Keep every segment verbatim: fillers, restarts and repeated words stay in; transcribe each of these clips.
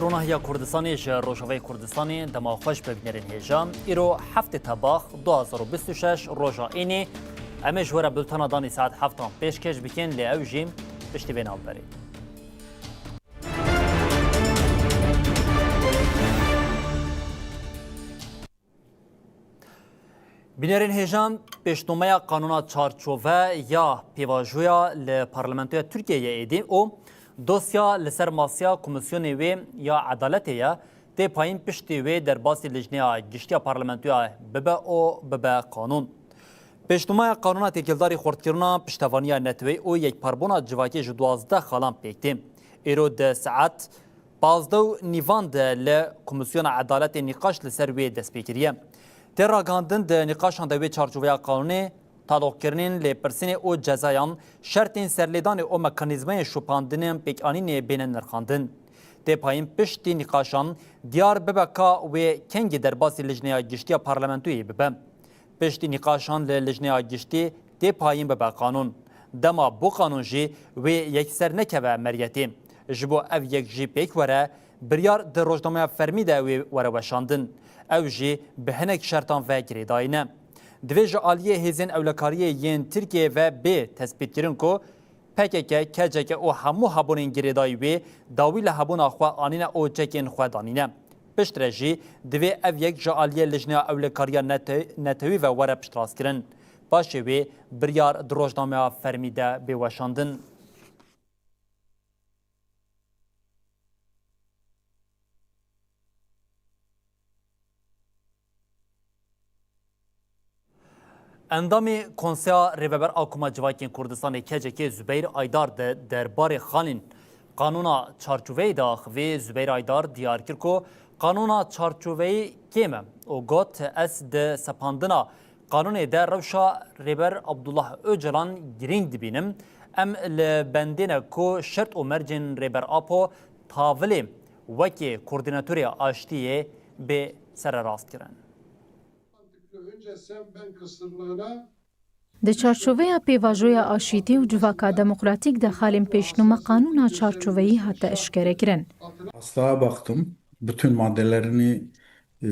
Ronahiya Kurdistanê ji Rojavayê Kurdistanê dema xweş bi bînerên hêja. Îro heftê Tebax du hazar û bîst û şeş, roja Înê. Em ê ji we re bultena danî saet heftan pêşkêş bikin, lê ew jî piştî vê navberê. Bînerên hêja, pêşnomeya qanûna çarçove ya pêvajoya li Parlamentoya Tirkiyeyê êdî û dosya li ser masiya Komîsyonê wê ya Edaletê ye, tê payîn piştî wê derbasî Lijneya Giştî ya Parlamentoya bibe û bibe qanûn. Pêşnomeya qanûna têkildarî xurtkirina piştevaniya neteweyî û yekparbûna civakê ji duwazdeh xalan pêk tê. Îro di saet pazdeh û nîvan de li Komîsyona Edaletê nîqaş li ser wê dest pê kiriye. Tê ragihandin di nîqaşan de wê çarçoveya qanûnê, taloqkirinên lêpirsînê û cezayan, şertên serlêdanê û mekanîzmayên şopandinên pêkanînê bêne nirxandin. Tê payîn piştî nîqaşan diyar bibe ka wê kengî derbasî Lijneya Giştî ya Parlamentoyê bibe. Piştî nîqaşan li Lijneya Giştî tê payîn bibe qanûn. Dema bo qanûn jî wê yekser nekeve meriyetê. Ji bo ev yek jî pêk were, biryar di rojnameya fermî de wê were weşandin. Ew jî bi hinek şertan ve girêdayî ne. Divê ji aliyê hêzên ewlekariyê yên Tirkiyeyê ve bê tespîtkirin ku P K K, K C K û hemû hebûnên girêdayî wê dawî li hebûna xwe anîne û çekên xwe danîne. Piştre jî divê ev yek ji aliyê Lijneya Ewlekariya Nete-, Netewî ve were piştrastkirin. Paşê wê biryar di rojnameya fermî de bê weşandin. Endamê Konseya Rêveber a Koma Civakên Kurdistanê, K C K, Zubeyr Aydar di derbarê xalên qanûna çarçoveyê de axivî. Zubeyr Aydar diyar kir ku qanûna çarçoveyî kêm e û got, ez di sepandina qanûnê de rewşa Rêber Abdullah Ocalan girîng dibînim. Em li bendê ne ku şert û mercên Rêber Apo tavilê wekî koordînatorê aştiyê bê sererastkirin. Di çarçoveya pêvajoya aşîtî û civaka demokratîk de xalên pêşnûme qanûna çarçoveyî hate eşkerekirin. Taslağa baktım. Bütün maddelerini, e,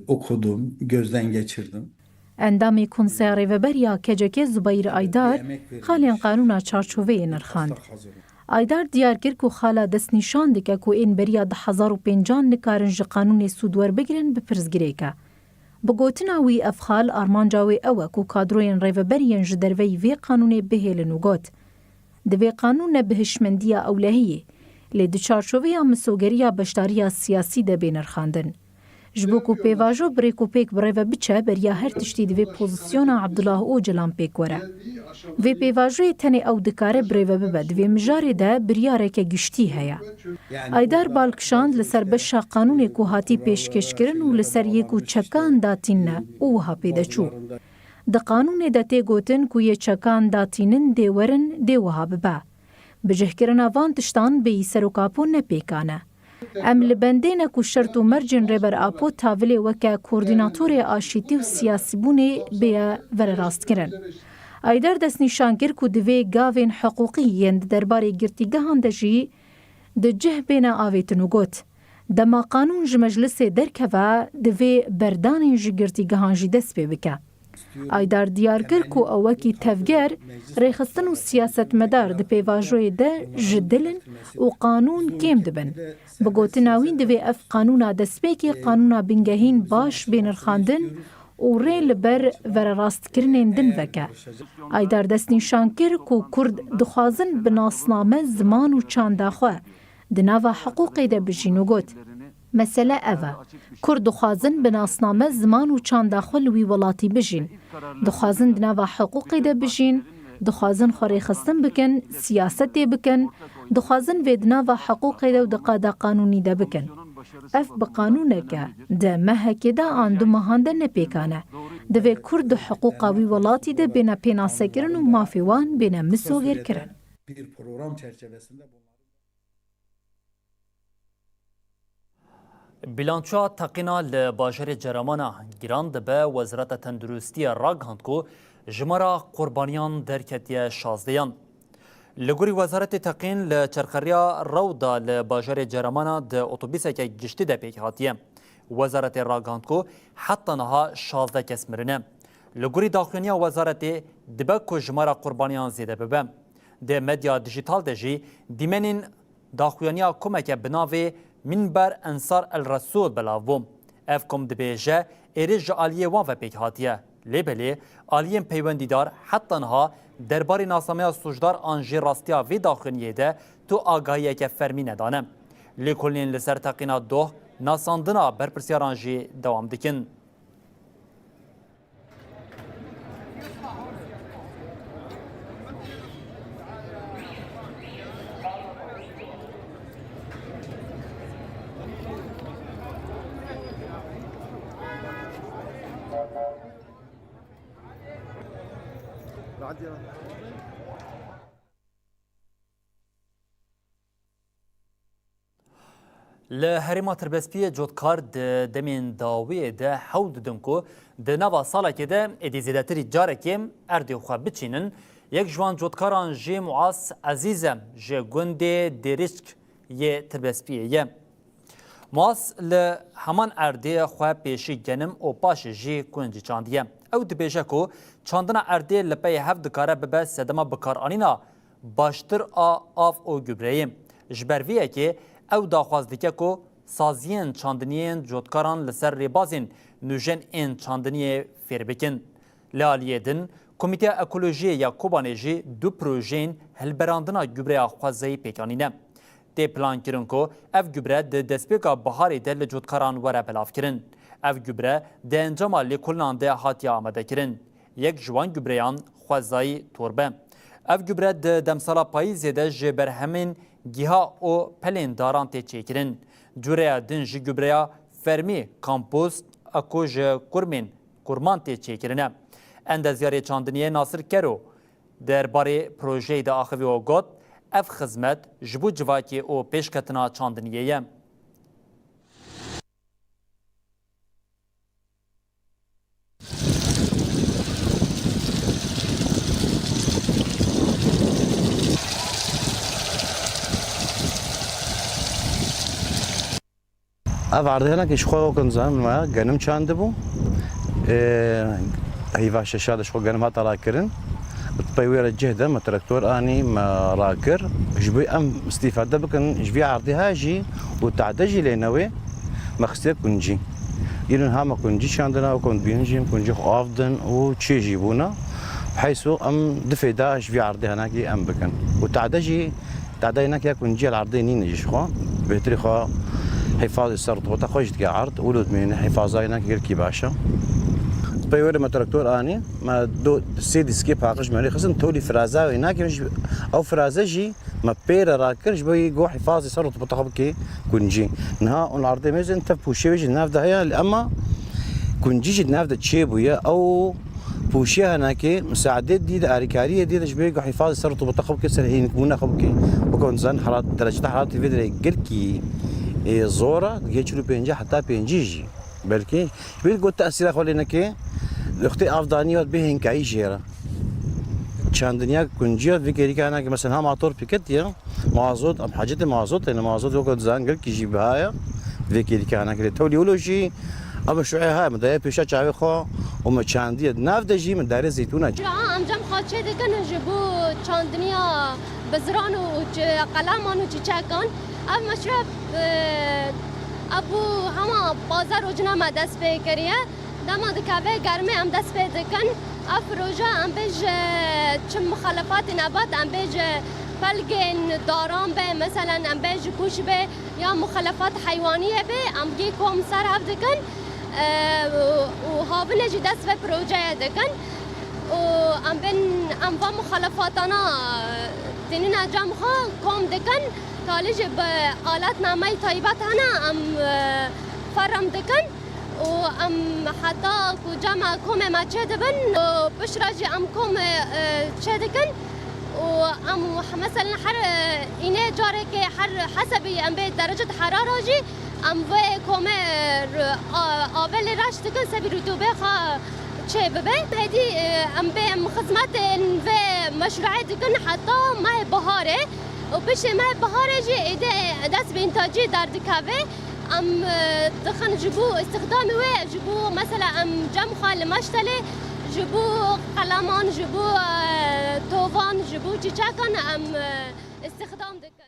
okudum, gözden geçirdim. Endamê Konseya Rêveber ya K C K Zubeyr Aydar xalên qanûna çarçoveyê nirxand. Aydar diyar kir ku xala destnîşan dike ku ên beriya du hezar û pêncan nikarin ji qanûnê sûd werbigrin bi pirsgirêk e. Bi gotina wî, ev xal armanca wê ew e ku kadroyên rêveber yên ji derveyî vê qanûnê bihêlin û got, divê qanûn ne bi hişmendiya ewlehiyê, lê di çarçoveya misogeriya beşdariya siyasî de bê nirxandin. Ji bo ku pêvajo bi rêkopêk bi rê ve biçe, beriya her tiştî divê pozisyona Abdullah Ocalan pêk were. Vê pêvajoyê tenê ew dikare bi rê ve bibe. Di vê mijarê de biryareke giştî heye. Aydar bal kişand li ser beşa qanûnê ku hatî pêşkêşkirin û li ser yê ku çekan datînine û wiha pê de çû. Di qanûnê de tê gotin ku yê çekan datînin dê werin, dê wiha bibe. Bicihkirina van tiştan bêyî Serok Apo ne pêkan e. Em li bendê ne ku şert û mercên Rêber Apo tavilê weke koordînatorê aşîtî û siyasîbûnê bêye vererastkirin. Aydar destnîşan kir ku divê gavên hiqûqî yên di derbarê girtîgehan de jî di cih bêne avêtin û got, dema qanûn ji meclisê derkeve, divê berdanên ji girtîgehan jî dest pê bike. Aydar diyar kir ku ew wekî tevger, rêxistin û siyasetmedar di pêvajoyê de ji dil in û qanûn kêm dibin. Bi gotina wî, divê ev qanûna destpêkê qanûna bingehîn baş bê nirxandin û rê li ber vererastkirinên din veke. Aydar destnîşan kir ku Kurd dixwazin bi nasname, ziman û çanda xwe di nava hiqûqê de bijîn û got, mesele ev e. Kurd dixwazin bi nasname, ziman û çanda xwe li wî welatî bijîn. Dixwazin di nava hiqûqê de bijîn, dixwazin xwe rêxistin bikin, siyasetê bikin, dixwazin vê di nava hiqûqê de û di qada qanûnî de bikin. Ev bi qanûneke di mehekê de an du mehan de ne pêkan e. Divê Kurd di hiqûqa wî welatî de bêne pênasekirin û mafê wan bêne misogerkirin. Bilançoya teqîna li bajarê Ceramana giran dibe, Wezareta Tenduristiyê ragihand ku jimara qurbaniyan derketiye şazdeyan. Li gorî Wezaretê Teqîn li Çerxeriya Rewda li bajarê Ceramana di otobuseke giştî de pêk hatiye. Wezaretê ragihand ku heta niha şazdeh kes mirine. Li gorî daxuyaniya wezaretê dibe ku jimara qurbaniyan zêde bibe. Di medya dijîtal de jî dîmenên daxuyaniya komeke bi navê Mînber Ensar El Resûl belav bû. Ev kom dibêje êrîş ji aliyê wan ve pêk hatiye. Lê belê aliyên peywendîdar heta niha derbarê nasnameya sûcdar an jî rastiya vê daxuyaniyê de tu agahiyeke fermî nedane. Lêkolînên li ser teqîna doh nasandina berpirsiyaran jî dewam dikin. Li herêma Tirbespiyê cotkar di demên dawiyê de hewl didin ku di nava salekê de êdî zêdetirî carekê erdê xwe biçînin. Yek ji wan cotkaran jî Muaz Ezîz e, ji gundê Dêrîşk yê Tirbespiyê ye. Muaz li heman erdê xwe pêşî genim û paşê jî kuncî çandiye. Ew dibêje ku çandina erdê li pey hev dikare bibe sedema bikaranîna baştir a av û gubreyê. Ji ber vê yekê ew daxwaz dike ku saziyên çandiniyên cotkaran li ser rêbazên nûjen ên çandiniyê fêr bikin. Li aliyê din, Komîteya Ekolojiyê ya Kobanê jî du projeyên hilberandina gubreya xwezayî pêk anîne. Tê plankirin ku ev gubre di destpêka biharê de li cotkaran were belavkirin. Ev gubre di encama lêkolinan de hatiye amadekirin. Yek ji wan gubreyan xwezayî torbe. Ev gubre di demsala payîzê de ji berhemên giha û pelên daran tê çêkirin. Cureya din ji gubreya fermî, kompost, a ku ji kurmên kurman tê çêkirine. Endezyarê çandiniyê Nasir Kero derbarê projeyê de axivî û got, ev xizmet ji bo civakê û pêşketina çandiniyê ye. Ev erdê hinekî ji xwe wekî dizanin me genim çandibû. Ê, heyva şeşa de ji xwe genim hate rakirin. Bi pey wê re cih de me traktor anî, me rakir. Ji bo em îstîfade bikin ji vî erdê ha jî û tade jî lê newê me xistiye kuncî. Îro niha me kuncî çandina û ku em dibînin jî em kuncî xwe av din û çê jî bûne. Bi heyso em du fêda ji vî erdê hinekî em bikin. Û tade jî Tade hinek ya kuncî li erdê nîne jî ji xwe. Bêhtirî xwe hifazê ser rutubeta xwe jî dike erd. Wilo dimêne hifaza hinek gelkî baş e. Pey wê re me traktor anî, me do sê dîskê paqij me rê xistin, tolî firaza wê nakir jî, ew firaze jî me pê re rakir ji bo ku hifazê ser rutubeta xwe bike kuncî. Niha hûn li erdê mêzin tev pûşê wê jî di nav de heye, lê ema kuncî jî di nav de çêbûye. Ew Pûşiya hinekê misaedê dî de, alîkariyê dî de ji bo ku hifazê ser rutubeta xwe bike, ser hênikbûna xwe bike. Weke hûn dizanin herat, dereceta heratê vê derê gelkî, ê, zor e, digê çil û pêncî heta pêncî jî. Belkî ji bo ku tesîra xwe lê neke, wextê avdanî ya bê hênkayî jê re. Çandiniya kunciya vê kêrîka hinekê, mesela ha mator pêketiye, Mazot, em hacetê mazotê ne, mazot weke dizanin gelkî jî biha ye. Vê kêrîka hinekê lê tewlî wilo jî, em şuê ha, me daye pêşa çavê xwe û me çandiye. Di nav de jî me darê zeytûna. Em cem xwe çê dikin ji bo çandiniya biziran û çi-, qeleman û çîçekan. Ev meşref, e, ev bû hema pazdeh rojina me dest pê kiriye. Dema dikeve germê em dest pê dikin. Ev proje em bê ji çi muxelefatê nebat, em bê ji pelgên daran be, meselen em bê ji kuş be ya muxelefat heywaniyê be, em gê kom ser hev dikin, e, û, û havine jî dest ve projeyê dikin. Û em bên, em va muxelefatana tênine cem xwe kom dikin, talî jî bi aletnameyê taybet hene, em, e, ferm dikin. Û em heta ku cema komê me çêdibin, û piştre jî em komê, e, çêdikin. Û em, meselen, her, e, îne carekê her hesebî em bê derecet herara jî em vê komê, e, a-, avelê reş dikin, sebî rutubê xwe Tê bibe. Hêdî, e, em bê em xizmetên vê meşruê dikin heta mehê biharê û piştî mehê biharê jî êdî, e, dest bi întacî derdikeve. Em, e, dixin ji bo îstixdamê wê, ji bo mesela em cem xwe li meştelê, ji bo qeleman, ji bo, e, tovan, ji bo çîçekan em, e, îstixdam dikin.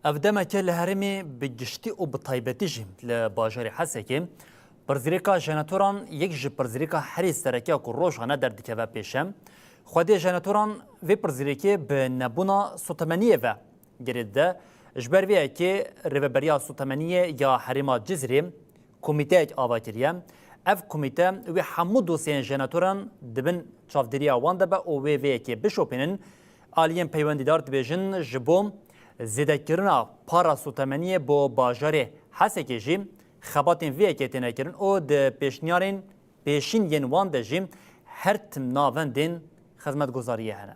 Ev demeke li herêmê bi giştî û bi taybetî jî li bajarê Hesekê pirzgirêka jeneratoran yek ji pirzgirêka herî sereke ya ku rojane derdikeve pêşe. Xwediyê jeneratoran vê pirzgirêkê bi nebûna sotemeniyê ve girê dide. Ji ber vê yekê Rêveberiya Sotemeniyê ya Herêma Cizîrê komîteyek ava kiriye. Ev komîte wê hemû dosyeyên jeneratoran di bin çavdêriya wan de be û wê vê yekê bişopînin. Aliyên peywendîdar dibêjin, ji bo zêdekirina para sotemeniyê bo bajarê Hesekê jî xebatên vê yekê têne kirin û di pêşniyarên pêşîn yên wan de jî her tim navendên xizmetguzariyê hene.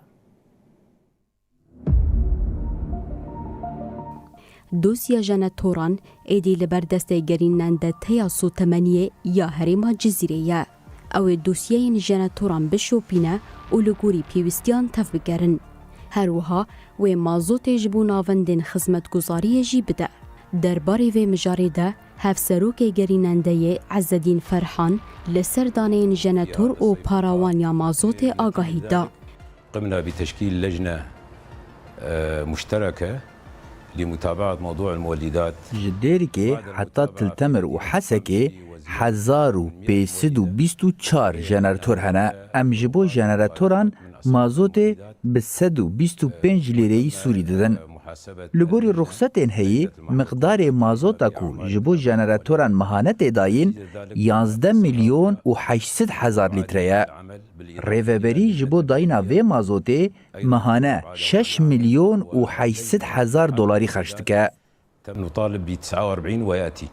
Dosya jeneratoran êdî li ber destê gerînendeteya sotemeniyê ya herêma Cizîrê ye. Ew ê dosyeyên jeneratoran bişopîne û li gorî pêwîstiyan tevbigerin. Her wiha wê mazotê ji bo navendên xizmetguzariyê jî bide. Derbarê vê mijarê de Hevserokê gerînendeyê Ezzedîn Ferhan li ser daneyên jenetor û para wan ya mazotê agahî da. قمنا بتشكيل لجنة، آه، مشتركة لمتابعة موضوع المولدات. Ji Dêrikê heta Til Temir û Hesekê hezar û pênc sed û bîst û çar jenerator hene. Em ji bo jeneratoran mazotê bi sed û bîst û pênc lîreyî Sûrî didin. Li gorî ruxsetên heyî, miqdarê mazota ku ji bo jeneratoran mehane tê dayîn, yanzdeh milyon û heşt sed hezar lître ye. Rêveberî ji bo dayîna vê mazotê mehane şeş milyon û heşt sed hezar dolarî xerc dike. تم نطالب ب تسعة وأربعين ويأتي،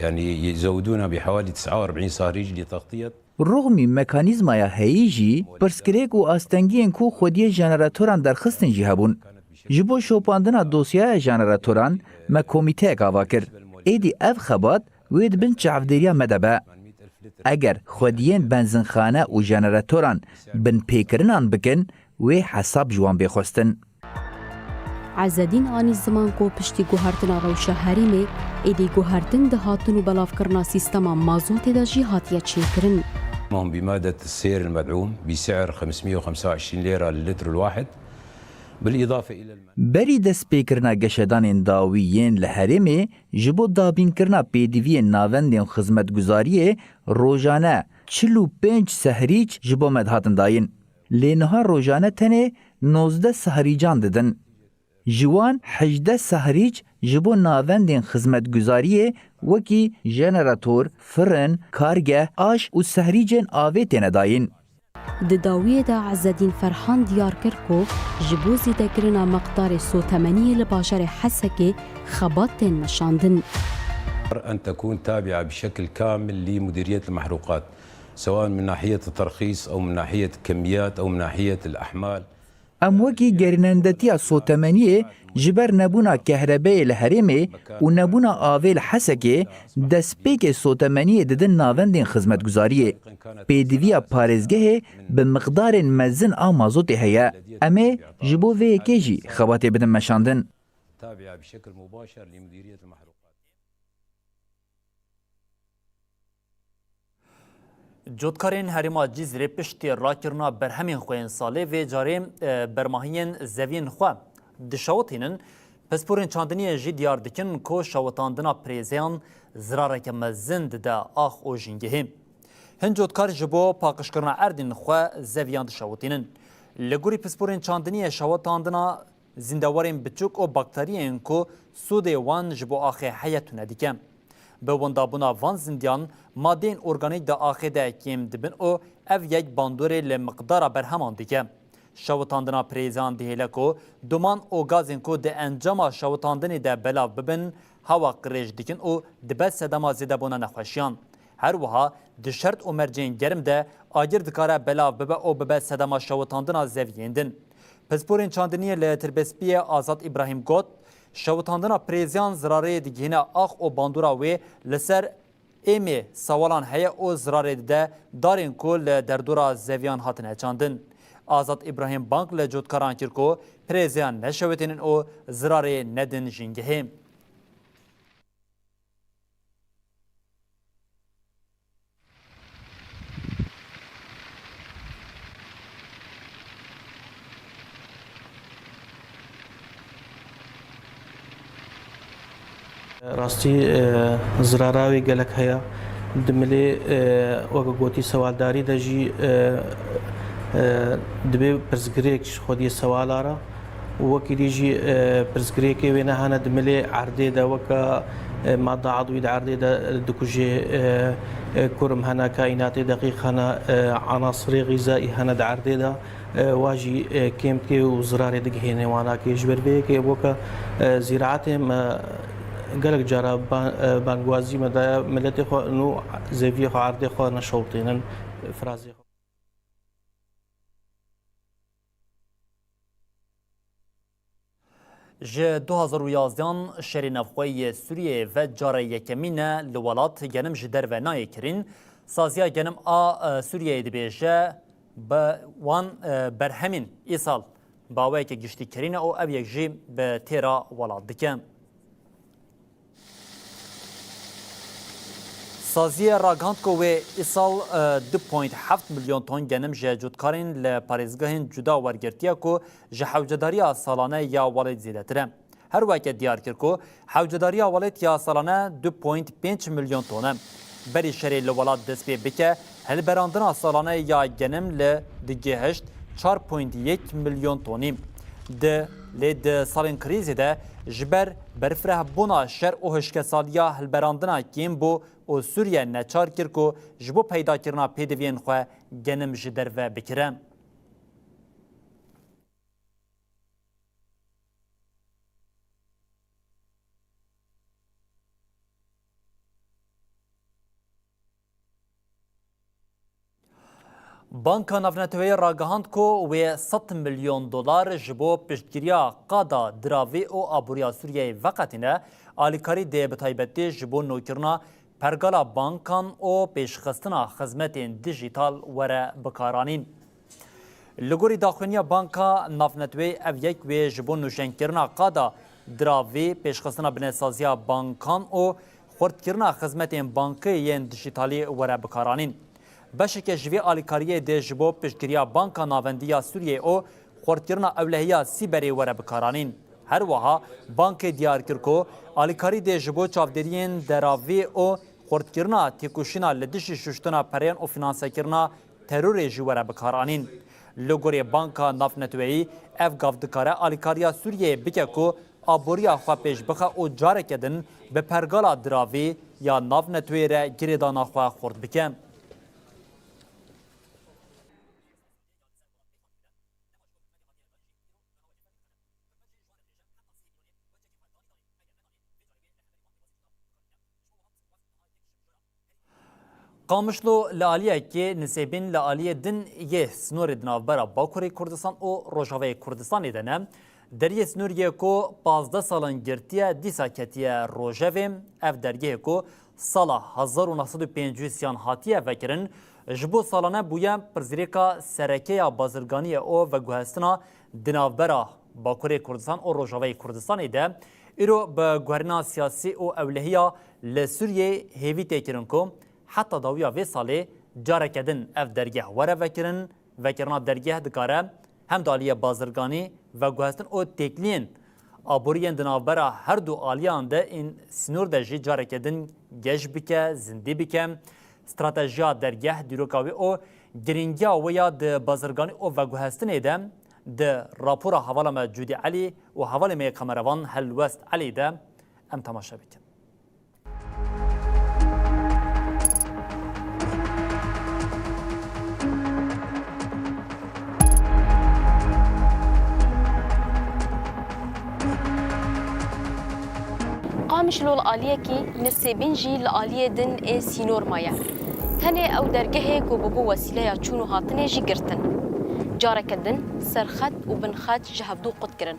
يعني يزودونا بحوالي تسعة وأربعين صهريج لتغطية. Ruxmî mekanîzmaya heyî jî pirsgirêk û astengiyên ku xwediyê jeneratoran derxistin jî hebûn. Ji bo şopandina dosyaya jeneratoran me komîteyek ava kir. Êdî ev xebat wê di bin çavdêriya me de be. Eger xwediyên benzinxane û jeneratoran binpêkirinan bikin, wê hesab ji wan bê xwestin. Ezedîn anî ziman ku piştî guhertina rewşa herêmê, êdî guhertin di hatin û belavkirina sîstema mazotê de jî hatiye çêkirin. هم بمادة السير المدعوم بسعر خمسمية وخمسة وعشرين ليرة للتر الواحد، بالإضافة إلى الم- Berî destpêkirina geşedanên dawî yên li herêmê, ji bo dabînkirina pêdiviyên navendên xizmetguzariyê rojane çil û pênc sehrîc ji bo me dihatin dayîn. Lê niha rojane tenê nozdeh sehrîcan didin. Ji wan hejdeh sehrîc ji bo navendên xizmetguzariyê wekî jenerator, firin, kargeh, aş û sehrîcên avê têne dayîn. Di dawiyê de Ezedîn Ferhan diyar kir ku ji bo zêdekirina miqdarê sotemeniyê li bajarê Hesekê xebat tên meşandin. أن تكون تابعة بشكل كامل لمديرية المحروقات، سواء من ناحية الترخيص أو من ناحية الكميات أو من ناحية الأحمال. Em wekî gerînendetiya sotemeniyê ji ber nebûna kehrebeyê li herêmê û nebûna avê li Hesekê, destpêkê sotemeniyê didin navendên xizmetguzariyê. Pêdiviya parêzgehê bi miqdarên mezin a mazotê heye. Em ê ji bo vê yekê jî xebatê bidin meşandin. تابعة بشكل مباشر لمديرية المحروقات. Cotkarên herêma Cizîrê piştî rakirina berhemên xwe yên salê vê carê, e, bermahiyên zeviyên xwe dişewitînin. Pisporên çandiniyê jî diyar dikin ku şewitandina pirêzeyan zirareke mezin dide ax û jîngehê. Hin cotkar ji bo paqijkirina erdên xwe zeviyan dişewitînin. Li gorî pisporên çandiniyê şewitandina zîndewarên biçûk û bakteriyên ku sûdê wan ji bo axê heye tune dike. Bi wendabûna van zindiyan, madeyên organîk di axê de kêm dibin û ev yek bandorê li miqdara berheman dike. Şewitandina pirêzan dihêle ku duman û gazên ku di encama şewitandinê de belav bibin, hewa qirêj dikin û dibe sedema zêdebûna nexweşiyan. Her wiha di şert û mercên germ de agir dikare belav bibe û bibe sedema şewitandina zeviyên din. Pisporên çandiniyê li Tirbespiyê Azad Îbrahîm got, Şewitandina pirêziyan zirarê digihîne ax û bandora wê li ser êmê sewalan heye û zirarê dide darên ku li derdora zeviyan hatine çandin. Azad Îbrahîm bang li cotkaran kir ku pirêziyan neşewitênin û zirarê nedin jîngehê. Rastî, e, zirara wê gelek heye. Di milê, e, weke gotî sewaldarî de jî, e, e, dibê pirsgirêk ji xwediyê sewala re. Wekî dî jî, e, pirsgirêkê wêne hene di milê erdê de weke, e, madde edwî di erdê de dikujê, e, e, kurm hene, kaînatê deqîq hene, e, anasirê xîzayî hene di erdê de, e, wa jî, e, kêm dike û zirarê digihêne wanakê. Ji ber vê yekê weke, e, zîraetê me gelek cara ban-, e, bangwazî me daye, miletê xwe nû zeviyê xwe erdê xwe neşewitênin, firazê xwe. Ji du hazar û yazdehan şerê navxweyî yê Sûriyeyê ve cara yekemîn e li welat genim ji derve nayê kirîn. Saziya Genim a, e, Sûriyeyê dibêje, bi wan, e, berhemên îsal bi awayeke giştî kirîne û ev yek jî bi têra welat dike. Saziyê ragihand ku wê îsal, e, du point heft milyon ton genim ji cotkarên li parêzgehên cuda wergirtiye ku ji hewcedariya salane ya welêt zêdetir e. Her weke diyar kir ku hewcedariya welêt ya salane du point pênc milyon ton e. Berî şerê li welat dest pê bike, hilberandina salane ya genim li digihişt çar point yek milyon tonî. Di, lê di salên krîzê de ji ber berfirehbûna şer û hişkesaliya hilberandina kêm bû û Sûriye neçar kir ku ji bo peydakirina pêdiviyên xwe genim ji derve bikire. Banka Navneteweyê ragihand ku wê sed milyon dolar ji bo piştgiriya qada diravê û aboriya Sûriyeyê veqetîne, alîkarî dê bi taybetî ji bo nûkirina pergala bankan û pêşxistina xizmetên dijîtal were bikaranîn. Li gorî daxuyaniya Banka Navneteweyê ev yek wê ji bo nûşenkirina qada diravî, pêşxistina binesaziya bankan û xurtkirina xizmetên bankê yên dijîtalî were bikaranîn. Beşeke ji vê alîkariyê dê ji bo piştgiriya Banka Navendî ya Sûriyeyê û xurtkirina ewlehiya sîberê were bikaranîn. Her wiha bankê diyar kir ku alîkarî dê ji bo çavdêriyên deravî û xurtkirina têkoşîna li dijî şuştina pereyan û fînansekirina terorê jî were bikaranîn. Li gorî Banka Navneteweyî ev gav dikare alîkariya Sûriyeyê bike ku aboriya xwe pêş bixe û careke din bi pergala diravî ya navneteweyê re girêdana xwe xurt bike. Qamişlo li aliyekê nisêbîn li aliyê din yê sînorê di navbera Bakurê Kurdistan û Rojavayê Kurdistanê de ne. Deriyê sînoriyê ku pazdeh salan girtiye, dîsa ketiye rojevê. Ev dergehê ku sala hezar û neh sed û pêncî û sêyan hatiye vekirin, ji bo salane bûye pirsgirêka sereke ya bazirganiyê û veguhestina di navbera Bakurê Kurdistan û Rojavayê Kurdistanê de, îro bi guherîna siyasî û ewlehiya li Sûriyeyê hêvî tê kirin ku heta dawiya vê salê careke din ev dergeh were vekirin. Vekirina dergeh dikare hem di aliyê bazirganî, veguhestin û têkiliyên aboriyên di navbera her du aliyan de ên sînor de jî careke din geş bike, zindî bike. Stratejiya dergeh, dîroka wê û girîngiya wê ya di bazirganî û veguhestinê de di rapora hevala me Cûdî Elî û hevalê me yê kamerevan Helwest Elî de em temaşe bikin. Qamişlo li aliyekî, nisêbîn jî li aliyê din ê sînor maye. Tenê ew dergehê ku bûbû wesîleya çûn û hatinê jî girtin. Careke din serxet û binxet ji hevdû qut kirin.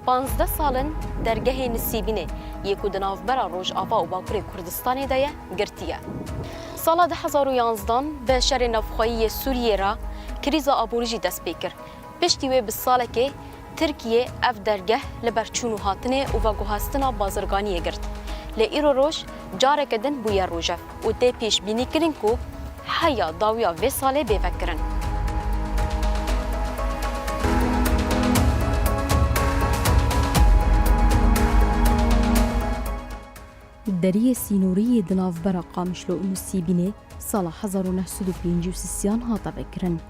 Panzdeh sal in dergehê Nisîbînê yê ku di navbera Rojava û Bakurê Kurdistanê de ye, girtiye. Sala du hezar û yanzdan bi şerê navxweyî yê Sûriyê re krîza aborî jî dest pê kir. Piştî wê bi salekê Tirkiye ev dergeh li ber çûn û hatinê û veguhestina bazirganiyê girt. Lê îro roj careke din bûye rojev û tê pêşbînîkirin ku heya dawiya vê salê bê vekirin. Deriyê sînorî yê di navbera Qamişlo û Nisîbînê sala hezar û neh sed û pêncî û sisiyan hate vekirin.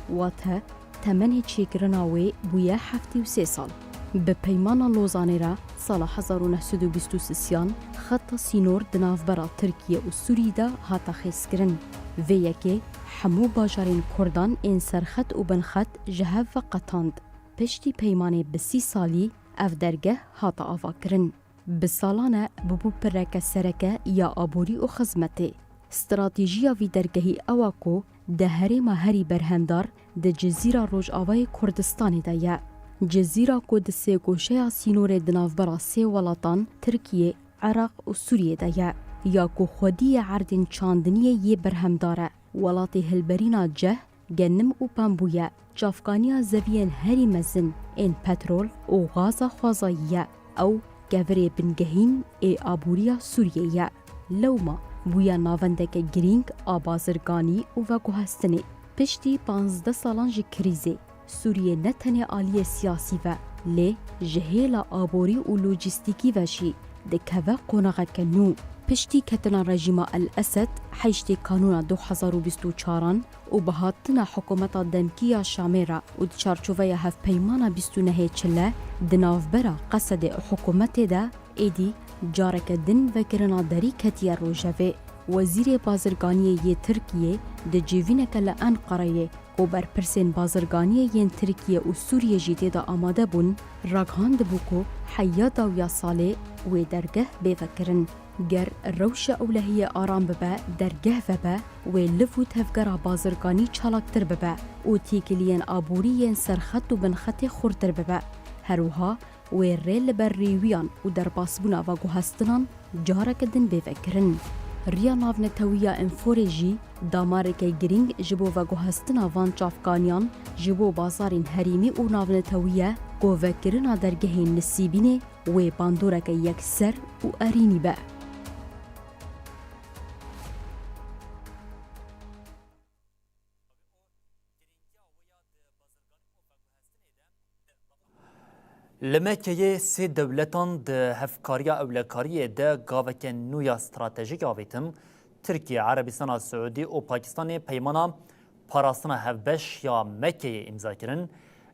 Wate, temenê çêkirina wê bûye heftê û sê sal. Bi Peymana Lozanê re sala hezar û neh sed û bîst û sisiyan xeta sînor di navbera Tirkiye û Sûrî de hate xêzkirin. Vê yekê hemû bajarên Kurdan ên serxet û binxet ji hev ve qetand. Piştî peymanê bi sî salî ev dergeh hate avakirin. Bi salan e bûbû pireke sereke ya aborî û xizmetê. Stratejiya vî dergehî ew e ku di herêma herî berhemdar di Cizîra Rojavayê Kurdistanê de ye. Cizîra ku di sêgoşeya sînorê di navbera sê welatan Tirkiye, Iraq û Sûriyê de ye, ya ku xwedî yê erdên çandiniyê yê berhemdar e. Welatê hilberîna ceh, genim û pembû ye. Çavkaniya zeviyên herî mezin ên petrol û gaza xwezayî ye. Ew kevirê bingehîn ê aboriya Sûriyê ye. Lewma bûye navendeke girîng a bazirganî û veguhestinê. Piştî panzdeh salan ji krîzê, Sûriye ne tenê aliyê siyasî ve, lê ji hêla aborî û lojîstîkî ve jî dikeve qonaxeke nû. Piştî ketina rejîma El Esed heştê Kanûna du hezar û bîst û çaran, û bi hatina hikûmeta demkî ya Şamê re û di çarçoveya Hevpeymana bîst û nehê Çile di navbera Qesedê û hikûmetê de êdî careke din vekirina derî ketiye rojevê. Wezîrê Bazirganiyê yê Tirkiyê di civîneke li Enqereyê ku berpirsên bazirganiyê yên Tirkiye û Sûriyê jî tê de amade bûn, ragihandibû ku heya dawiya salê wê dergeh bê vekirin. Ger rewşa ewlehiyê aram bibe, dergeh vebe, wê liv û tevgera bazirganî çalaktir bibe û têkiliyên aborî yên serxet û binxetê xurtir bibe. Her wiha wê rê li ber rêwiyan û derbasbûna veguhestinan careke din bê vekirin. Riya Navnetewî ya Înforê jî damareke girîng ji bo veguhestina van çavkaniyan ji bo bazarên herêmî û navnetewî ye ku vekirina dergehên Nisîbînê wê bandoreke yekser û erênî be. Li Mekkeyê sê dewletan di hevkariya ewlekariyê de gaveke nû ya stratejîk avêtin. Tirkiye, Erebistana Siûdî û Pakistanê peymana parastina hevbeş ya Mekkeyê îmza kirin.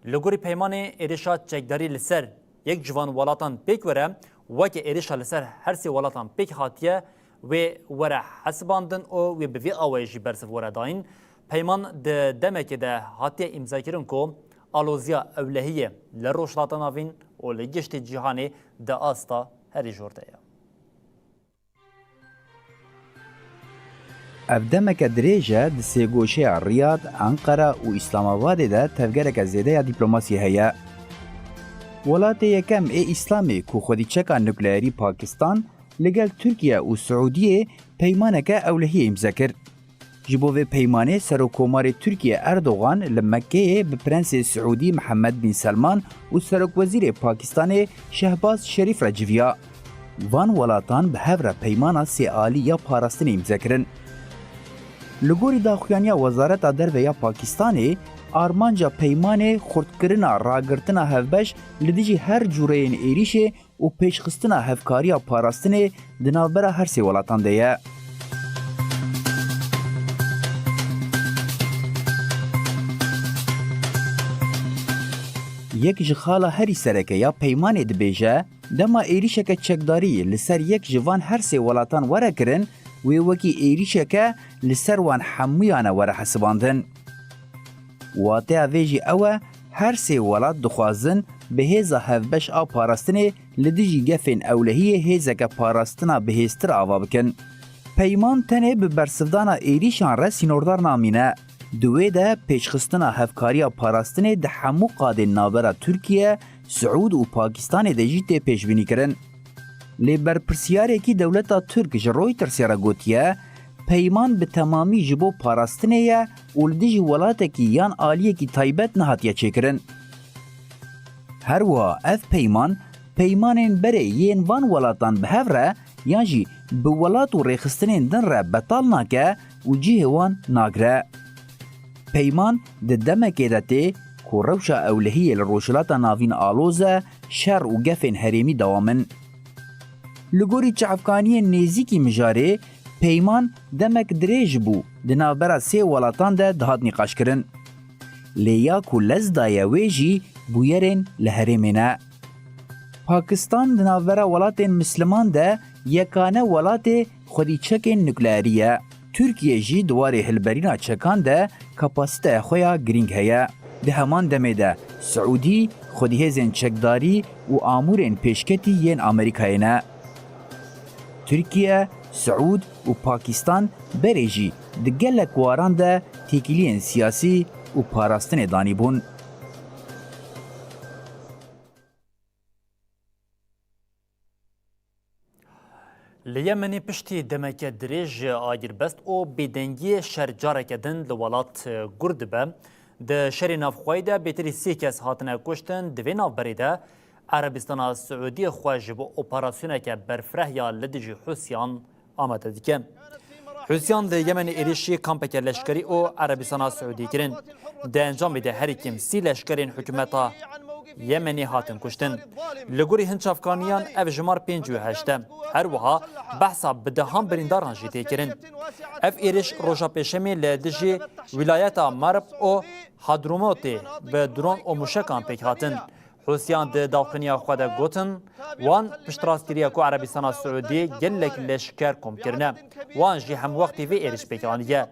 Li gorî peymanê êrişa çekdarî li ser yek ji van welatan pêk were, weke êrişa li ser her sê welatan pêk hatiye, wê were hesibandin û wê bi vî awayî jî bersiv were dayîn. Peyman di demekê de hatiye îmzakirin ku aloziya ewlehiyê li Rojhilata Navîn û li giştî cîhanê di asta herî jor de ye. Ev demeke dirêj e di sêgoşeya Riyad, Enqera û Îslamabadê de tevgereke zêde ya dîplomasî heye. Welatê yekem ê Îslamê ku xwedî çeka nukleerî Pakistan li gel Tirkiye û Siûdiyê peymaneke ewlehiyê îmze kir. Ji bo vê peymanê Serokkomarê Tirkiye Erdogan li Mekkeyê bi Prensê Siûdî Mihemed Bin Selman û Serokwezîrê Pakistanê Şehbaz Şerîf re civiya. Van welatan bi hev re peymana sêalî ya parastinê îmze kirin. Li gorî daxuyaniya Wezareta Derve ya Pakistanê, armanca peymanê xurtkirina ragirtina hevbeş li dijî her cûreyên êrîşê û pêşxistina hevkariya parastinê di navbera her sê welatan de ye. Yek ji xala herî sereke ya peymanê dibêje, dema êrîşeke çekdarî li ser yek ji van her sê welatan were kirin, wê wekî êrîşeke li ser wan hemûyan e were hesibandin. Wateya vê jî ew e, her sê welat dixwazin bi hêza hevbeş a parastinê li dijî gefên ewlehiyê hêzeke parastina bihêztir ava bikin. Peyman tenê bi bersivdana êrîşan re sînordar namîne. Di wê de pêşxistina hevkariya parastinê di hemû qadên navbera Tirkiye, Siûd û Pakistanê de jî tê pêşbînîkirin. Lê berpirsiyarekî dewleta Tirk ji Reutersê re gotiye, peyman bi temamî ji bo parastinê ye û li dijî welatekî yan aliyekî taybet nehatiye çêkirin. Her wiha ev peyman, peymanên berê yên van welatan bi hev re yan jî bi welat û rêxistinên din re betal nake û cihê wan nagire. Peyman di demekê de tê ku rewşa ewlehiyê li Rojhilata Navîn aloz e, şer û gefên herêmî dewam in. Li gorî çavkaniyên nêzîkî mijarê, peyman demek dirêj bû, di navbera sê welatan de dihat nîqaşkirin. Lê ya ku lez daye wê jî bûyerên li herêmê ne. Pakistan di navbera welatên misliman de yekane welatê xwedî çekên nukleerî ye. Tirkiye jî di warê hilberîna çekan de kapasiteya xwe ya girîng heye. Di heman demê de Siûdî xwedî hêzên çekdarî û amûrên pêşketî yên Amerîkayê ne. Tirkiye, Siûd û Pakistan berê jî di gelek waran de têkiliyên siyasî û parastinê danîbûn. Li Yemenê piştî demeke dirêj agirbest û bêdengiyê şer careke din li welat gur dibe. Di şerê navxweyî de bêtirî sê kes hatine kuştin. Di vê navberê de Erebistana Siûdiyê xwe ji bo operasyoneke berfireh ya li dijî Hûsiyan amade dike. Hûsiyan li Yemenê êrişî kampeke leşkerî û Erebistana Siûdî kirin. Di encamê de herî kêm sî leşkerên hikûmeta Yemenê hatin kuştin. Li gorî hin çavkaniyan ev jimar pêncî û heşt e. Her wiha behsa bi dehan birîndaran jî tê kirin. Ev êriş roja Pêşemê li dijî wîlayeta Merb û Hadromotê bi dron û mûşekan pêk hatin. Hûsiyan di dawxiniya xwe de gotin, wan piştrastkiriye ku Erebistana Siûdî gelek leşker kom kirine. Wan jî hemwextî vê êriş pêk aniye.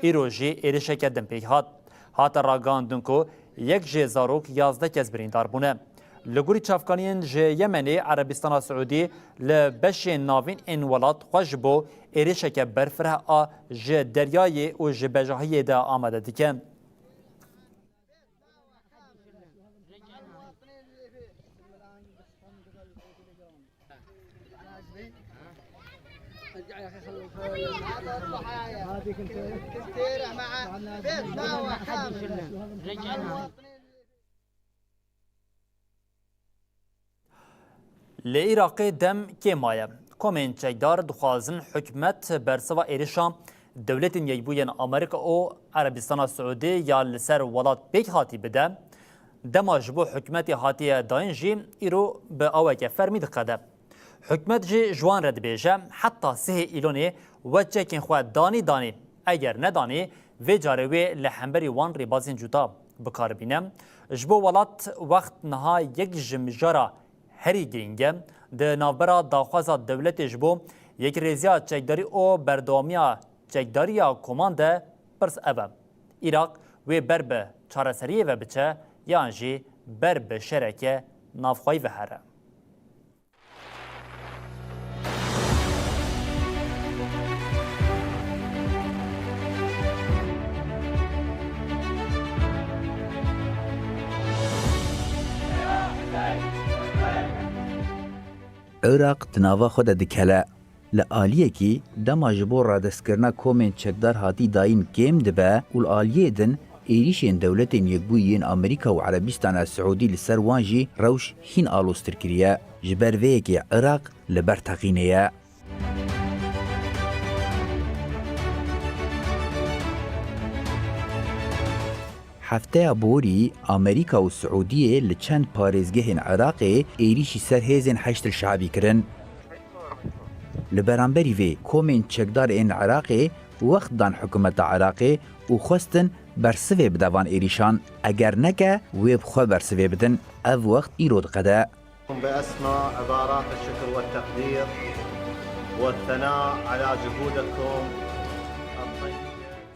Îro jî êrişeke din pêk hat. Hate ragihandin ku yek jê zarok yazdeh kes birîndar bûne. Li gorî çavkaniyên ji Yemenê, Erebistana Siûdî li beşên navîn ên welat xwe ji bo êrişeke berfireh a ji deryayê û ji bejahiyê de amade dike. Li Iraqê dem kêm maye. Komên çekdar dixwazin hikûmet bersiva êrişa Dewletên Yekbûyî yên Amerîka û Erebistana Siûdî ya li ser welat pêk hatî bide. Dema ji bo hikûmetê hatiye dayîn jî îro bi aweke fermî diqede. Hikûmet jî ji wan re dibêje, heta sihê Îlonê we çekên xwe danî danî, eger nedanî, vê carê wê li hemberî wan rêbazên cuda bi kar bîne. Ji bo welat wext niha yek ji mijara herî girîng e. Di navbera daxwaza dewletê ji bo yekrêziya çekdarî û berdewamiya çekdariya koman de pirs ev e. Iraq wê ber bi çareseriyê ve biçe yan jî ber bi şereke navxweyî ve here. Iraq di nava xwe de dikele. Li aliyekî dema ji bo radestkirina komên çekdar hatî dayîn kêm dibe û li aliyê din êrîşên Dewletên Yekbûyî yên Amerîka û Erebistana Siûdî li ser wan jî rewş hîn aloztir kiriye. Ji ber vê yekê Iraq li ber teqînê ye. Hefteya borî Amerîka û Siûdiyê li çend parêzgehên Iraqê êrîşî ser hêzên Heşd el Şeabî kirin. Li beramberî vê komên çekdar ên Iraqê wext dan hikûmeta Iraqê û xwestin bersivê bide van êrîşan. Eger neke, wê bi xwe bersivê bidin. Ev wext îro diqede. بأسمى عبارات الشكر والتقدير والثناء على جهودكم الطيبة.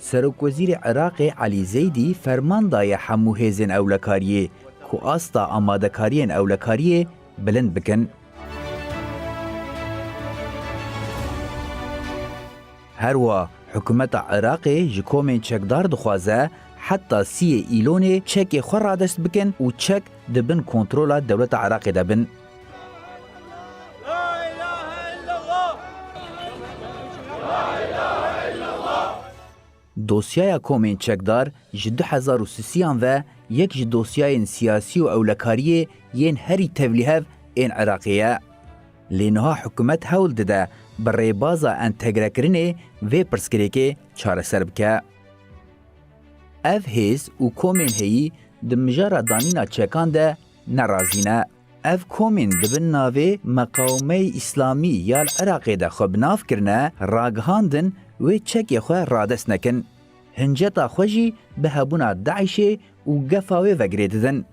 Serokwezîrê Iraqê Elî Zeydî ferman daye hemû hêzên ewlekariyê ku asta amadekariyên ewlekariyê bilind bikin. Her wiha Hikûmeta Iraqê ji komên çekdar dixwaze heta siyê Îlonê çekê xwe radest bikin û çek di bin kontrola dewleta Iraqê de bin. Dosyaya komên çekdar ji du hezar û sisiyan ve yek ji dosyayên siyasî û ewlekariyê yên herî tevlîhev ên Iraqê ye. Lê niha hikûmet hewl dide bi rêbaza entegrekirinê vê pirsgirêkê çareser bike. Ev hêz û komên heyî di mijara danîna çekan de nerazî ne. Ev komên di bin navê Meqawimeyê Îslamî ya li Iraqê de xwe bi nav kirine, ragihandin wê çekê xwe radest nekin. Hinceta xwe jî bi hebûna DAIŞê û gefa wê ve girê didin.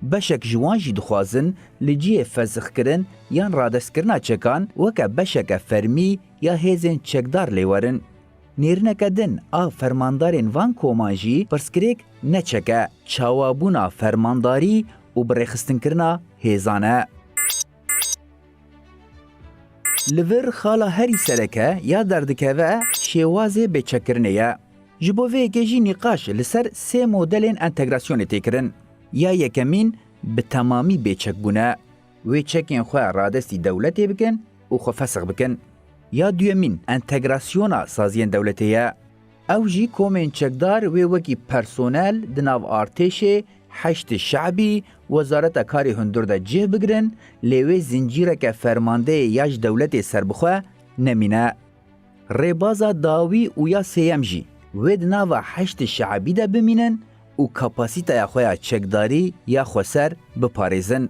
Beşek ji wan jî dixwazin li cihê fesixkirin yan radestkirina çekan weke beşeke fermî ya hêzên çekdar lê werin. Nêrîneke din a fermandarên van koman jî pirsgirêk ne çek e, çawabûna fermandarî û birêxistinkirina hêzan e. Li vir xala herî sereke ya derdikeve şêwazê bêçekkirinê ye. Ji bo vê yekê jî nîqaş li ser sê modelên entegrasyonê tê kirin. Ya yekemîn bi temamî bêçek bûne. Wê çekên xwe radestî dewletê bikin û xwe fesix bikin. Ya duyemîn entegrasyona saziyên dewletê ye. Ew jî komên çekdar wê wekî personel di nav artêşê, Heşdê Şe'bî, Wezareta Karê Hundir de cih bigirin, lê wê zincîreke fermandeyê ya ji dewletê serbixwe nemîne. Rêbaza dawî û ya sêyem jî wê di nava Heşdê Şe'bî de bimînin û kapasîteya xwe ya çekdarî ya xweser biparêzin.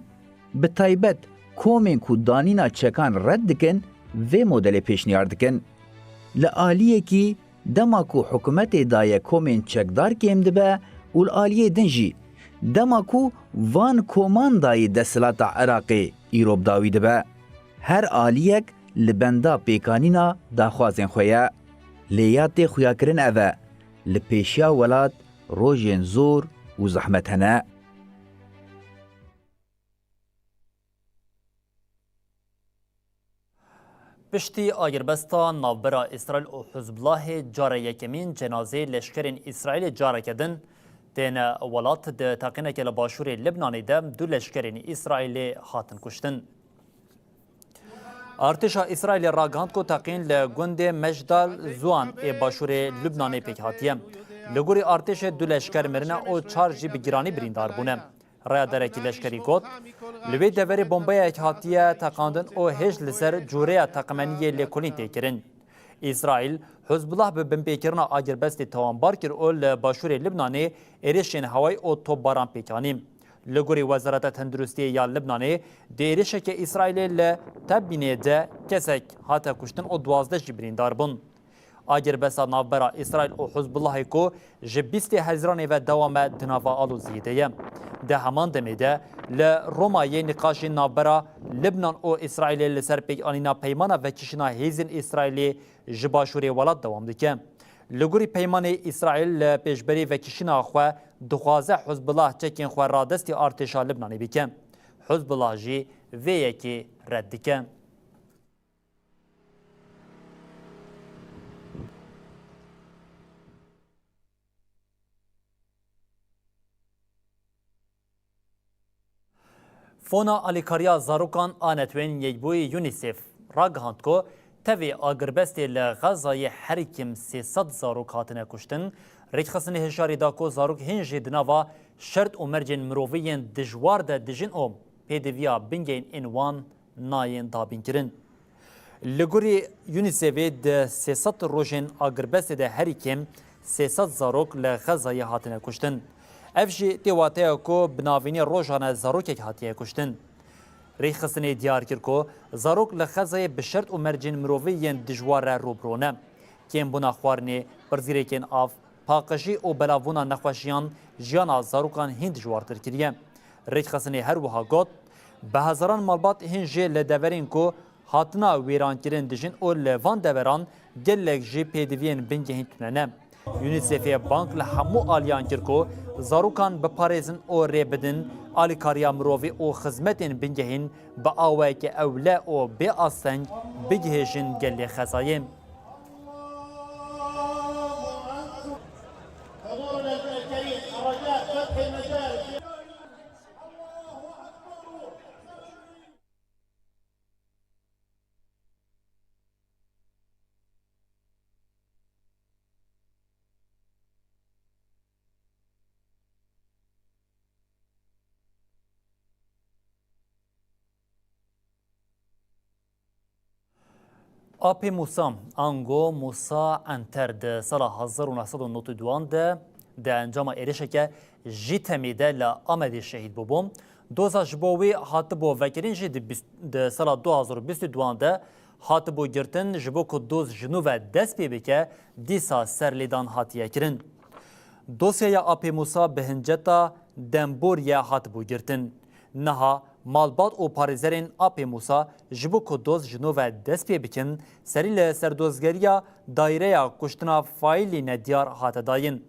Bi taybet komên ku danîna çekan red dikin, vê modelê pêşniyar dikin. Li aliyekî dema ku hikûmetê daye komên çekdar kêm dibe û li aliyê din jî dema ku van koman dayî desthilata Iraqê îro bi dawî dibe. Her aliyek li benda pêkanîna daxwazên xwe ye. Lê ya tê xuyakirin ev e, li pêşiya welat rojên zor û zehmet hene. Piştî agirbesta navbera Îsraîl û Hizbulahê cara yekemîn cenazeyê leşkerên Îsraîlê careke din têne welat. Di teqîneke li başûrê Libnanê de du leşkerên Îsraîlê hatin kuştin. Artêşa Îsraîlê ragihand ku teqîn li gundê Mejdal Zuan ê başûrê Lubnanê pêk hatiye. Li gorî artêşê du leşker mirine û çar jî bi giranî birîndar bûne. Rayadarekî leşkerî got, li wê deverê bombeyek hatiye teqandin û hêj li ser cûreya teqmeniyê lêkolîn tê kirin. Îsraîl, Hizbullah bi binpêkirina agirbestê tawanbar kir û li başûrê Libnanê êrişên hewayî û topbaran pêk anî. Li gorî Wezareta Tenduristiyê ya Libnanê, di êrişeke Îsraîlê li Tebînê de kesek hate kuştin û duwazdeh jî birîndar bûn. Agirbesta navbera Îsraîl û Hizbullahê ku ji bîstê Hezîranê ve dewam e, di nava aloziyê de ye. Di heman demê de li Romayê nîqaşên navbera Libnan û Îsraîlê li ser pêkanîna peymana vekişîna hêzên Îsraîlê ji başûrê welat dewam dike. Li gorî peymanê Îsraîl li pêşberî vekişîna xwe dixwaze Hizbullah çekên xwe radestî artêşa Libnanê bike. Hizbullah jî vê yekê red dike. Fona Alîkariya Zarokan a Netewên Yekbûyî UNICEF ragihand ku tevî agirbestê li Xezayê herî kêm sê sed zarok hatine kuştin. Rêkxistinê hişyarî da ku zarok hîn jî di nava şert û mercên mirovî yên dijwar de dijîn û pêdiviya bingehîn ên wan nayên dabînkirin. Li gorî UNICEFê di sê sed rojên agirbestê de herî kêm sê sed zarok li Xezayê hatine kuştin. Ev jî tê wateya ku bi navînê rojane zarokek hatiye kuştin. Rêxistinê diyar kir ku zarok li Xezayê bi şert û mercên mirovî yên dijwar re rûbirû ne. Kêmbûna xwarinê, pirzgirêkên av, paqijî û belavbûna nexweşiyan jiyana zarokan hîn dijwartir kiriye. Rêkxistinê her wiha got, bi hezaran malbat hîn jî li deverên ku hatina wêrankirin dijîn û li van deveran gelek jî pêdiviyên bingehîn tune ne. UNICEFê bang li hemû aliyan kir ku zarokan biparêzin û rê bidin alîkariya mirovî û xizmetên bingehîn bi awayeke ewle û bê asteng bigihêjin gelê Xezayê. Apê Mûsa, ango Mûsa Enter di sala hezar û neh sed û nod û duan de di encama êrişeke Jîtemî de li Amedê şehîd bûbû. Doza ji bo wî hatibû vekirin jî di bîst, di sala du hazar û bîst û duan de hatibû girtin, ji bo ku doz ji nû ve dest pê bike, dîsa serlêdan hatiye kirin. Dosyeya Apê Mûsa bi hinceta Demboriye hatibû girtin. Niha malbat û parêzerên Apê Mûsa ji bo ku doz ji nû ve dest pê bikin, serî li serdozgeriya Dayreya Kuştina Faîlî Nediyar hate dayîn.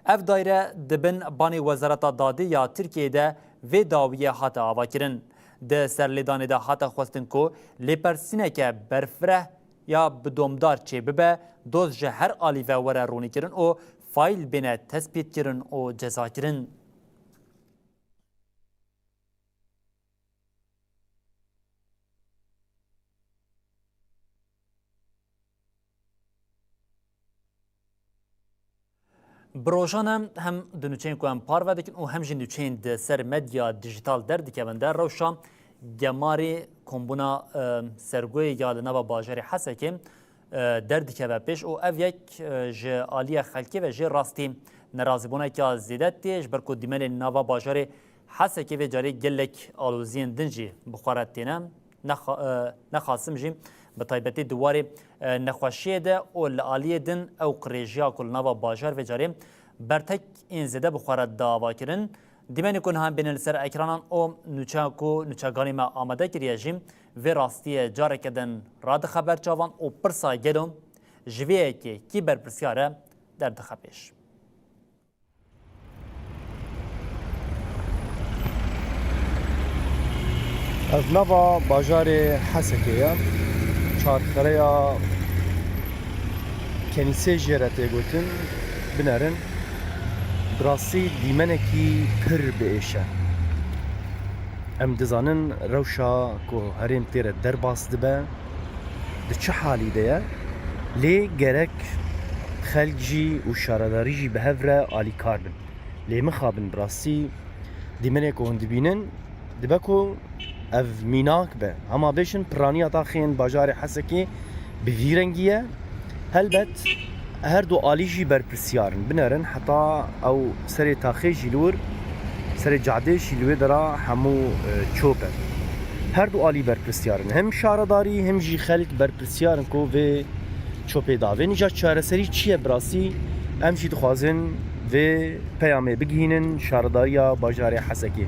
Ev dayre di bin banê Wezareta Dadê ya Tirkiyeyê de vê dawiyê hate avakirin. Di serlêdanê de hate xwestin ku lêpirsîneke berfireh ya bidomdar çêbibe, doz ji her alî ve were ronîkirin û faîl bêne tespîtkirin û cezakirin. Bi rojan em hem di nûçeyên ku em parve dikin û hem jî nûçeyên di ser medya dijîtal derdikevin de rewşa gemarê kombûna, e, Sergoyê ya li nava bajarê Hesekê, e, derdikeve pêş û ev yek, e, ji aliyê xelkê ve jê rastî nerazîbûneke zêde tê, ji ber ku dîmenên nava bajarê Hesekê vê carê gelek aloziyên din jî bi xwe re têne. Nexa-, e, nexasim jî bi taybetî di warê, e, nexweşiyê de û li aliyê din ew qirêjiya ku li nava bajar vê carê bertek ên zêde bi xwe re dava kirin. Dîmenê ku niha em bêne li ser ekranan û nûçeya ku nûçeganî me amade kiriye jî vê rastiyê careke din radixe ber çavan û pirsa gelo ji vê yekê kî berpirsiyar e derdixe pêş. Ev nava bajarê Hesekê ye. Çarxereya kenîsê jê re tê gotin. Binerin, bi rastî dîmenekî pir bi êş e. Em dizanin rewşa ku herêm tê re derbas dibe, di çi halî de ye, lê gerek xelk jî û şaredarî jî bi hev re alîkar bin. Lê mixabin bi rastî dîmenê ku hûn dibînin, dibe ku ev mînak be. Hema bêjin piraniya taxên bajarê Hesekê bi vî rengî ye. Helbet her du alî jî berpirsiyar in. Binerin heta ew serê taxê jî li wir, serê cadê jî li wê dera hemû, e, çop e. Her du alî berpirsiyar in. Hem şaredarî hem jî xelk berpirsiyar in ku vê çopê davên. Îca çareserî çi ye bi rastî? Em jî dixwazin vê peyamê bigihînin şaredariya bajarê Hesekê.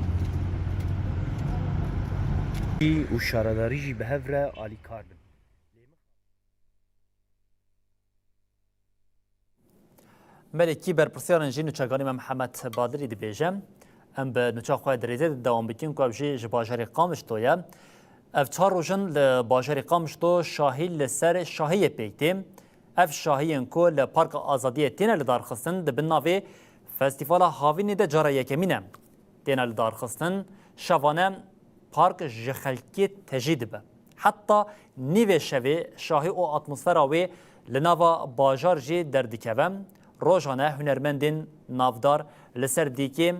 Û şaredarî jî bi hev re alîkar bin. Belê kî berpirsiyarên jî nûçeganî me Mihemed Badirî dibêje. Em bi nûça xwe di rêzê de dewam bikin ku ev jî ji bajarê Qamişlo ye. Ev çar roj in li bajarê Qamişlo şahî li ser şahiyê pêk tê. Ev şahiyên ku li Parka Azadiyê têne lidarxistin di bin navê Festîvala Havînê de cara yekemîn e. Têne lidarxistin, şevane park ji xelkê tejî dibe. Heta nîvê şevê şahî û atmosfera wê li nava bajar jî derdikeve. Rojane hunermendên navdar li ser dîkê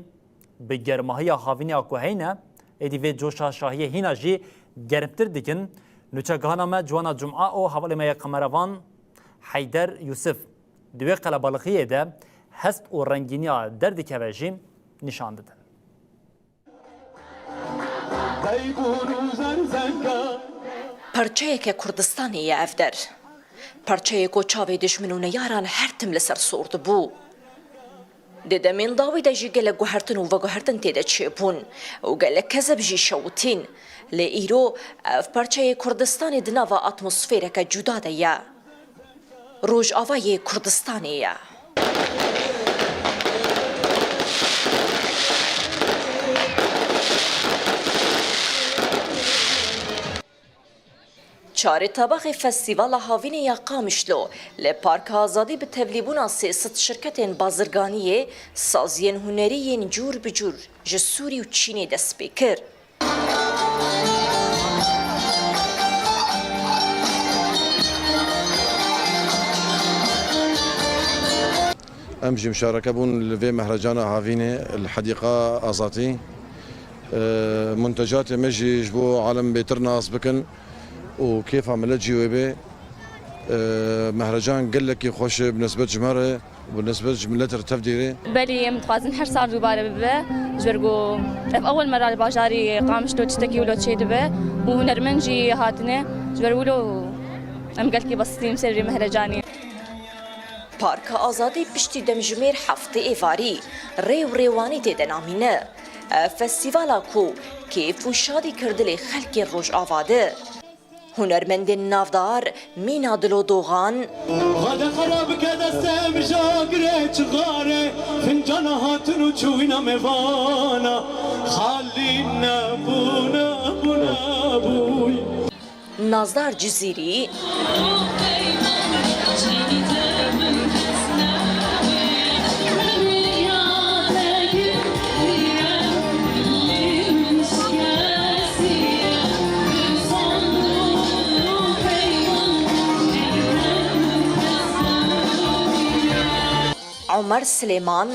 bi germahiya havînê ya ku heyne, êdî vê coşa şahiyê hîna jî germtir dikin. Nûçegihana me Ciwana Cuma û hevalê me yê kamerevan Heyder Yûsif di wê qelebalixiyê de hest û rengîniya derdikeve jî nîşan didin. Parçeyeke Kurdistanê ye ev der. Parçeyê ku çavê dijmin û neyaran her tim li ser sor dibû. Di demên dawî de jî gelek guhertin û veguhertin tê de çêbûn û gelek kezeb jî şewitîn. Lê îro ev parçeyê Kurdistanê di nava atmosfêreke cuda de ye. Rojavayê Kurdistanê ye. Çarê tabaxê Festîvala Havînê ya Qamişlo li Parka Azadî bi tevlîbûna sê sed şirketên bazirganiyê, saziyên hunerî yên cûr bi cûr ji Sûrî û Çînê dest pê kir. Em jî muşareke bûn li vê mehrecana havînê li Hedîqa Azadî. E, muntecatê me jî ji bo alem bêtir nas bikin û kêfa milet jî wê bê. Mehrecan gelekî xweş e, bi nisbet ji me re, bi nisbet ji milet re tevdî re. Belê, em dixwazin her sal dubare bibe. Ji ber ku ev ewil me re li bajarê Qamişlo tiştekî wilo çêdibe û hunermend jî hatine. Ji ber wilo em gelkî besitî em ser vê Mehrecanê. Parka Azadî piştî demjimêr heftê êvarî rê û rêwanî tê de namîne. Ev festîvala ku kêf û şadî kir dilê xelkên Rojava de. Hunermendên navdar Mîna Dilo Dogan, Xwedê xera bike destê mijagirê çixarê, fincana hatin û çûyîna mêvana, xalî nebû, nebû, nebûy. Nazdar Cizîrî, Omer Silêman,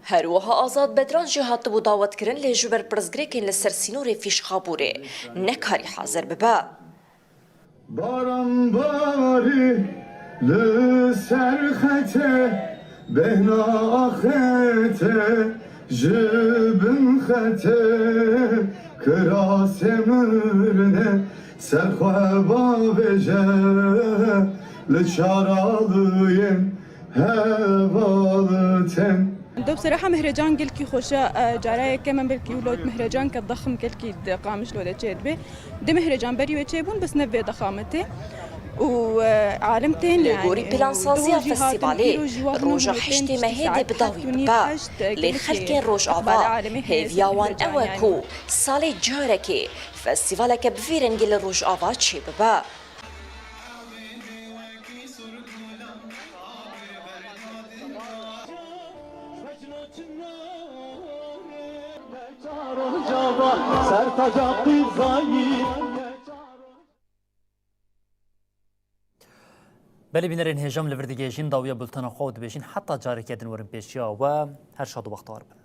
Her wiha Azad Bedran jî hatibû dawetkirin, lê ji ber pirsgirêkên li ser sînorê Fîşxabûrê nekarî hazir bibe. Baran barî li ser xetê, bêhna axetê, ji bin xetê kirasê mirine, ser xwe bavêje li çaraliyên heval tên. Ew bi seraha Mehrecan gelkî xweş e. E, cara yeke me belkî wilo Mehrecan ke dexm gelkî di Qamişlo de çêdibe. Di Mehrecan berî wê çêbûn, bes ne vê dexametê. Û, e, alim tên, Li gorî plansaziya festîvalê roja heştê mehê dê bi dawî bibe. Lê xelkên Rojava hêviya wan ew e ku salê carekê festîvaleke bi vî rengî li Rojava çêbibe. Belê bînerên hêja, em li vir digihêjin dawiya bultena xwe û dibêjin heta carekê din werin pêşiya we, her şad û bextewar bin.